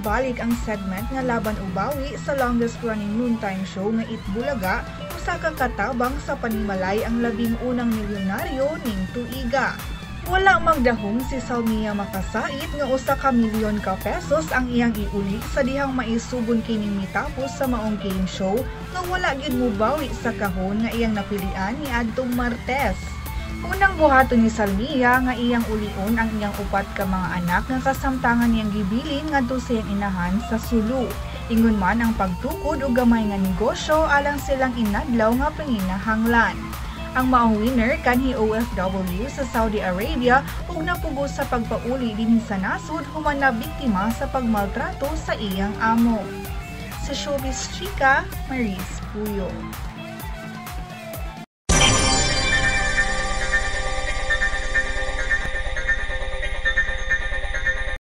Mibalik ang segment nga Laban o Bawi sa longest running noontime show nga Eat Bulaga, usa ka katabang sa panimalay ang labing unang milyonaryo ning tuiga. Wala magdahom si Salmia makasait nga 1 ka milyon ka pesos ang iyang iuli sa dihang maisugon kining mitapos sa maong game show nga wala gyud mobawi sa kahon nga iyang napilian niadtong Martes. Unang buhaton ni Salmia nga iyang ulion ang iyang upat ka mga anak nga kasamtangan niyang gibilin ngadto sa iyang inahan sa Sulu. Ingon man ang pagtukod og gamay nga negosyo alang silang inadlaw nga panginahanglan. Ang maong winner kanhi OFW sa Saudi Arabia ug napugos sa pagpauli dinhi sa nasod human na biktima sa pagmaltrato sa iyang amo. Sa Showbiz Chika, Maris Puyo.